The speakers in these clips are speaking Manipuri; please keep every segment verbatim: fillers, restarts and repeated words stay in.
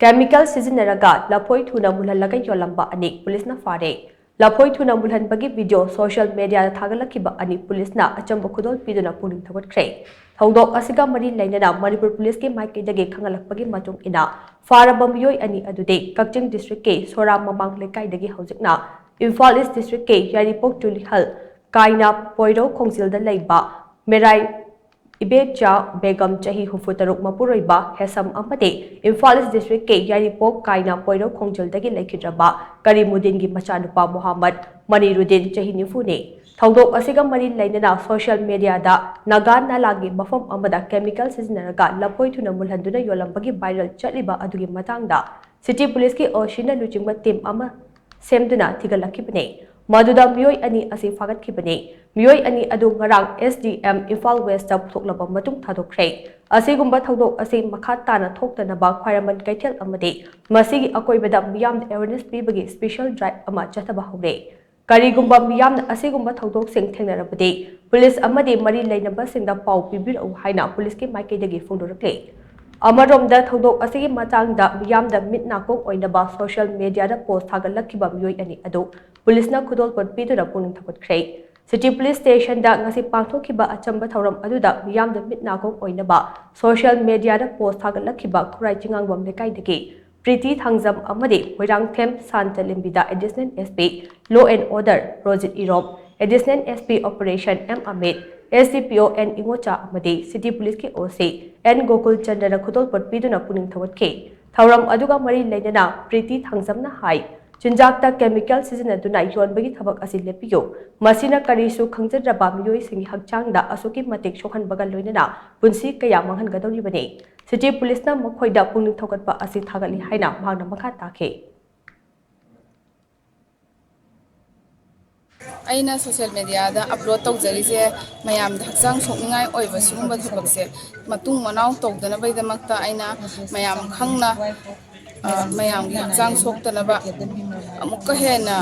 ꯀꯦꯃꯤꯀꯦꯜ ꯁꯤꯖꯤꯟꯅꯔꯒ ꯂꯐꯣꯏ ꯊꯨꯅ ꯃꯨꯜꯍꯜꯂꯒ ꯌꯣꯜꯂꯝꯕ ꯑꯅꯤ ꯄꯨꯂꯤꯁꯅ ꯐꯥꯔꯦ꯫ ꯂꯐꯣꯏ ꯊꯨꯅ ꯃꯨꯜꯍꯟꯕꯒꯤ ꯚꯤꯗꯤꯑꯣ ꯁꯣꯁꯤꯌꯦꯜ ꯃꯤꯗꯤꯌꯥꯗ ꯊꯥꯒꯠꯂꯛꯈꯤꯕ ꯑꯅꯤ ꯄꯨꯂꯤꯁꯅ ꯑꯆꯝꯕ ꯈꯨꯗꯣꯜ ꯄꯤꯗꯨꯅ ꯄꯨꯛꯅꯤꯡ ꯊꯧꯒꯠꯈ꯭ꯔꯦ꯫ ꯊꯧꯗꯣꯛ ꯑꯁꯤꯒ ꯃꯔꯤ ꯂꯩꯅꯅ ꯃꯅꯤꯄꯨꯔ ꯄꯨꯂꯤꯁꯀꯤ ꯃꯥꯏꯀꯩꯗꯒꯤ ꯈꯪꯍꯜꯂꯛꯄꯒꯤ ꯃꯇꯨꯡ ꯏꯟꯅ, ꯐꯥꯔꯕ ꯃꯤꯑꯣꯏ ꯑꯅꯤ ꯑꯗꯨꯗꯤ ꯀꯛꯆꯤꯡ ꯗꯤꯁꯇ꯭ꯔꯤꯛꯀꯤ ꯁꯣꯔꯥ ꯃꯃꯥꯡ ꯂꯩꯀꯥꯏꯗꯒꯤ ꯍꯧꯖꯤꯛꯅ ꯏꯝꯐꯥꯜ ꯏꯁ ꯗꯤꯁꯇ꯭ꯔꯤꯛꯀꯤ ꯌꯥꯏꯔꯤꯄꯣꯛ ꯇꯨꯂꯤꯍꯜ ꯀꯥꯏꯅ ꯄꯣꯏꯔꯧ ꯈꯣꯡꯖꯤꯜꯗ ꯂꯩꯕ ꯃꯦꯔꯥꯏ ꯏꯕꯦꯆꯥ ꯕꯦꯒꯝ, ꯆꯍꯤ ꯍꯨꯝꯐꯨ ꯇꯔꯨꯛ, ꯃꯄꯨꯔꯣꯏꯕ ꯍꯦꯁꯝ, ꯑꯃꯗꯤ ꯏꯝꯐꯥꯜ ꯏꯁ ꯗꯤꯁꯇ꯭ꯔꯤꯛꯀꯤ ꯌꯥꯏꯔꯤꯄꯣꯛ ꯀꯥꯏꯅ ꯄꯣꯏꯔꯧ ꯈꯣꯡꯖꯤꯜꯗꯒꯤ ꯂꯩꯈꯤꯗ꯭ꯔꯕ ꯀꯔꯤꯃꯨꯗꯤꯟꯒꯤ ꯃꯆꯥꯅꯨꯄꯥ ꯃꯣꯍꯥꯃꯗ ꯃꯅꯤꯔꯨꯗꯤꯟ, ꯆꯍꯤ ꯅꯤꯐꯨꯅꯤ꯫ ꯊꯧꯗꯣꯛ ꯑꯁꯤꯒ ꯃꯔꯤ ꯂꯩꯅꯅ ꯁꯣꯁꯤꯌꯦꯜ ꯃꯤꯗꯤꯌꯥꯗ ꯅꯥꯒꯥ ꯅꯥꯂꯥꯒꯤ ꯃꯐꯝ ꯑꯃꯗ ꯀꯦꯃꯤꯀꯦꯜ ꯁꯤꯖꯤꯟꯅꯔꯒ ꯂꯐꯣꯏ ꯊꯨꯅ ꯃꯨꯜꯍꯟꯗꯨꯅ ꯌꯣꯜꯂꯝꯕꯒꯤ ꯚꯥꯏꯔꯦꯜ ꯆꯠꯂꯤꯕ ꯑꯗꯨꯒꯤ ꯃꯇꯥꯡꯗ ꯁꯤꯇꯤ ꯄꯨꯂꯤꯁꯀꯤ ꯑꯣꯁꯤꯅ ꯂꯨꯆꯤꯡꯕ ꯇꯤꯝ ꯑꯃ ꯁꯦꯝꯗꯨꯅ ꯊꯤꯒꯠꯂꯛꯈꯤꯕꯅꯤ꯫ ꯃꯗꯨꯗ ꯃꯤꯑꯣꯏ ꯑꯅꯤ ꯑꯁꯤ ꯐꯥꯒꯠꯈꯤꯕꯅꯤ꯫ ꯃꯤꯑꯣꯏ ꯑꯅꯤ ꯑꯗꯨ ꯉꯔꯥꯡ ꯑꯦꯁ ꯗꯤ ꯑꯦꯝ ꯏꯝꯐꯥꯜ ꯋꯦꯁꯇ ꯄꯨꯊꯣꯛꯂꯕ ꯃꯇꯨꯡ ꯊꯥꯗꯣꯛꯈ꯭ꯔꯦ꯫ ꯑꯁꯤꯒꯨꯝꯕ ꯊꯧꯗꯣꯛ ꯑꯁꯤ ꯃꯈꯥ ꯇꯥꯅ ꯊꯣꯛꯇꯅꯕ ꯈ꯭ꯋꯥꯏꯔꯝꯕꯟ ꯀꯩꯊꯦꯜ ꯑꯃꯗꯤ ꯃꯁꯤꯒꯤ ꯑꯀꯣꯏꯕꯗ ꯃꯤꯌꯥꯝꯗ ꯑꯦꯋꯦꯔꯅꯦꯁ ꯄꯤꯕꯒꯤ ꯁ꯭ꯄꯦꯁꯤꯌꯦꯜ ꯗ꯭ꯔꯥꯏꯚ ꯑꯃ ꯆꯠꯊꯕ ꯍꯧꯔꯦ꯫ ꯀꯔꯤꯒꯨꯝꯕ ꯃꯤꯌꯥꯝꯅ ꯑꯁꯤꯒꯨꯝꯕ ꯊꯧꯗꯣꯛꯁꯤꯡ ꯊꯦꯡꯅꯔꯕꯗꯤ, ꯄꯨꯂꯤꯁ ꯑꯃꯗꯤ ꯃꯔꯤ ꯂꯩꯅꯕꯁꯤꯡꯗ ꯄꯥꯎ ꯄꯤꯕꯤꯔꯛꯎ ꯍꯥꯏꯅ ꯄꯨꯂꯤꯁꯀꯤ ꯃꯥꯏꯀꯩꯗꯒꯤ ꯐꯣꯡꯗꯣꯔꯛꯂꯤ꯫ ꯑꯃꯔꯣꯝꯗ, ꯊꯧꯗꯣꯛ ꯑꯁꯤꯒꯤ ꯃꯇꯥꯡꯗ ꯃꯤꯌꯥꯝꯗ ꯃꯤꯠ ꯅꯥꯀꯣꯡ ꯑꯣꯏꯅꯕ ꯁꯣꯁꯤꯌꯦꯜ ꯃꯤꯗꯤꯌꯥꯗ ꯄꯣꯁ ꯊꯥꯒꯠꯂꯛꯈꯤꯕ ꯃꯤꯑꯣꯏ ꯑꯅꯤ ꯑꯗꯨ ꯄꯨꯂꯤꯁꯅ ꯈꯨꯗꯣꯜꯄꯣꯠ ꯄꯤꯗꯨꯅ ꯄꯨꯛꯅꯤꯡ ꯊꯧꯒꯠꯈ꯭ꯔꯦ꯫ ꯁꯤꯇꯤ ꯄꯨꯂꯤꯁ ꯁ꯭ꯇꯦꯁꯟꯗ ꯉꯁꯤ ꯄꯥꯡꯊꯣꯛꯈꯤꯕ ꯑꯆꯝꯕ ꯊꯧꯔꯝ ꯑꯗꯨꯗ ꯃꯤꯌꯥꯝꯗ ꯃꯤꯠ ꯅꯥꯀꯣꯡ ꯑꯣꯏꯅꯕ ꯁꯣꯁꯤꯌꯦꯜ ꯃꯤꯗꯤꯌꯥꯗ ꯄꯣꯁ ꯊꯥꯒꯠꯂꯛꯈꯤꯕ ꯈꯨꯔꯥꯏ ꯆꯤꯉꯥꯡꯕꯝ ꯂꯩꯀꯥꯏꯗꯒꯤ ꯄ꯭ꯔꯤꯇꯤ ꯊꯥꯡꯖꯝ ꯑꯃꯗꯤ ꯃꯣꯏꯔꯥꯡꯊꯦꯝ ꯁꯥꯟꯇ ꯂꯤꯝꯕꯤꯗ additional S P Law and Order Rojit Irom, additional S P Operation M Amit, S D P O N ꯏꯉꯣꯆꯥ ꯑꯃꯗꯤ ꯁꯤꯇꯤ ꯄꯨꯂꯤꯁꯀꯤ ꯑꯣ ꯁꯤ ꯑꯦꯟ ꯒꯣꯀꯨꯜ ꯆꯟꯗ꯭ꯔꯅ ꯈꯨꯗꯣꯜꯄꯣꯠ ꯄꯤꯗꯨꯅ ꯄꯨꯛꯅꯤꯡ ꯊꯧꯒꯠꯈꯤ꯫ ꯊꯧꯔꯝ ꯑꯗꯨꯒ ꯃꯔꯤ ꯂꯩꯅꯅ ꯄ꯭ꯔꯤꯇꯤ ꯊꯥꯡꯖꯝꯅ ꯍꯥꯏ, ꯆꯤꯟꯖꯥꯛꯇ ꯀꯦꯃꯤꯀꯦꯜ ꯁꯤꯖꯤꯟꯅꯗꯨꯅ ꯌꯣꯟꯕꯒꯤ ꯊꯕꯛ ꯑꯁꯤ ꯂꯦꯞꯄꯤꯌꯨ꯫ ꯃꯁꯤꯅ ꯀꯔꯤꯁꯨ ꯈꯪꯖꯗ꯭ꯔꯕ ꯃꯤꯑꯣꯏꯁꯤꯡꯒꯤ ꯍꯛꯆꯥꯡꯗ ꯑꯁꯨꯛꯀꯤ ꯃꯇꯤꯛ ꯁꯣꯛꯍꯟꯕꯒ ꯂꯣꯏꯅꯅ ꯄꯨꯟꯁꯤ ꯀꯌꯥ ꯃꯥꯡꯍꯟꯒꯗꯧꯔꯤꯕꯅꯤ꯫ ꯁꯤꯇꯤ ꯄꯨꯂꯤꯁꯅ ꯃꯈꯣꯏꯗ ꯄꯨꯛꯅꯤꯡ ꯊꯧꯒꯠꯄ ꯑꯁꯤ ꯊꯥꯒꯠꯂꯤ ꯍꯥꯏꯅ ꯃꯍꯥꯛꯅ ꯃꯈꯥ ꯇꯥꯈꯤ꯫ ꯑꯩꯅ ꯁꯣꯁꯤꯌꯦꯜ ꯃꯦꯗꯤꯌꯥꯗ ꯑꯞꯂꯣꯗ ꯇꯧꯖꯔꯤꯁꯦ ꯃꯌꯥꯝꯗ ꯍꯛꯆꯥꯡ ꯁꯣꯛꯅꯤꯡꯉꯥꯏ ꯑꯣꯏꯕ ꯁꯤꯒꯨꯝꯕ ꯊꯕꯛꯁꯦ ꯃꯇꯨꯡ ꯃꯅꯥꯎ ꯇꯧꯗꯅꯕꯒꯤꯗꯃꯛꯇ ꯑꯩꯅ ꯃꯌꯥꯝ ꯈꯪꯅ, ꯑ, ꯃꯌꯥꯝꯒꯤ ꯍꯛꯆꯥꯡ ꯁꯣꯛꯇꯅꯕ ꯑꯃꯨꯛꯀ ꯍꯦꯟꯅ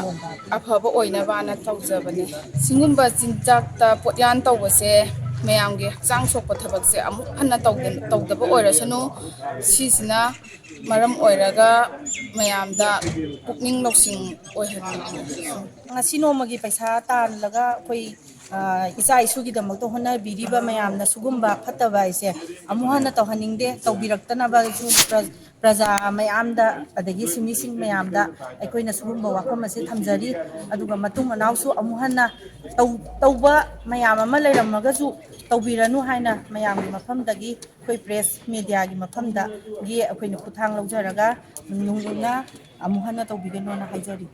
ꯑꯐꯕ ꯑꯣꯏꯅꯕꯅ ꯇꯧꯖꯕꯅꯤ꯫ ꯁꯤꯒꯨꯝꯕ ꯆꯤꯟꯖꯥꯛꯇ ꯄꯣꯠꯌꯥꯟ ꯇꯧꯕꯁꯦ ꯃꯌꯥꯝꯒꯤ ꯍꯛꯆꯥꯡ ꯁꯣꯛꯄ ꯊꯕꯛꯁꯦ ꯑꯃꯨꯛ ꯍꯟꯅ ꯇꯧꯗ- ꯇꯧꯗꯕ ꯑꯣꯏꯔꯁꯅꯨ꯫ ꯁꯤꯁꯤꯅ ꯃꯔꯝ ꯑꯣꯏꯔꯒ ꯃꯌꯥꯝꯗ ꯄꯨꯛꯅꯤꯡ ꯂꯧꯁꯤꯡ ꯑꯣꯏꯍꯟꯅꯤꯡꯉꯤ꯫ ꯉꯁꯤ ꯅꯣꯡꯃꯒꯤ ꯄꯩꯁꯥ ꯇꯥꯜꯂꯒ ꯑꯩꯈꯣꯏ, ꯑ, ꯏꯆꯥ ꯏꯁꯨꯒꯤꯗꯃꯛꯇ ꯍꯣꯠꯅꯕꯤꯔꯤꯕ ꯃꯌꯥꯝꯅ ꯁꯤꯒꯨꯝꯕ ꯐꯠꯇꯕ ꯍꯥꯏꯁꯦ ꯑꯃꯨꯛ ꯍꯟꯅ ꯇꯧꯍꯟꯅꯤꯡꯗꯦ, ꯇꯧꯕꯤꯔꯛꯇꯅꯕꯁꯨ ꯄ꯭ꯔ-, ꯄ꯭ꯔꯖꯥ ꯃꯌꯥꯝꯗ, ꯑꯗꯒꯤ ꯁꯤꯟꯃꯤꯁꯤꯡ ꯃꯌꯥꯝꯗ ꯑꯩꯈꯣꯏꯅ ꯁꯤꯒꯨꯝꯕ ꯋꯥꯐꯝ ꯑꯁꯤ ꯊꯝꯖꯔꯤ꯫ ꯑꯗꯨꯒ ꯃꯇꯨꯡ ꯃꯅꯥꯎꯁꯨ ꯑꯃꯨꯛ ꯍꯟꯅ ꯇꯧ-, ꯇꯧꯕ ꯃꯌꯥꯝ ꯑꯃ ꯂꯩꯔꯝꯃꯒꯁꯨ ꯇꯧꯕꯤꯔꯅꯨ ꯍꯥꯏꯅ ꯃꯌꯥꯝꯒꯤ ꯃꯐꯝꯗꯒꯤ, ꯑꯩꯈꯣꯏ ꯄ꯭ꯔꯦꯁ ꯃꯦꯗꯤꯌꯥꯒꯤ ꯃꯐꯝꯗꯒꯤ ꯑꯩꯈꯣꯏꯅ ꯈꯨꯠꯊꯥꯡ ꯂꯧꯖꯔꯒ ꯅꯨꯡ-, ꯅꯨꯡꯅ ꯑꯃꯨꯛ ꯍꯟꯅ ꯇꯧꯕꯤꯒꯅꯣꯅ ꯍꯥꯏꯖꯔꯤ꯫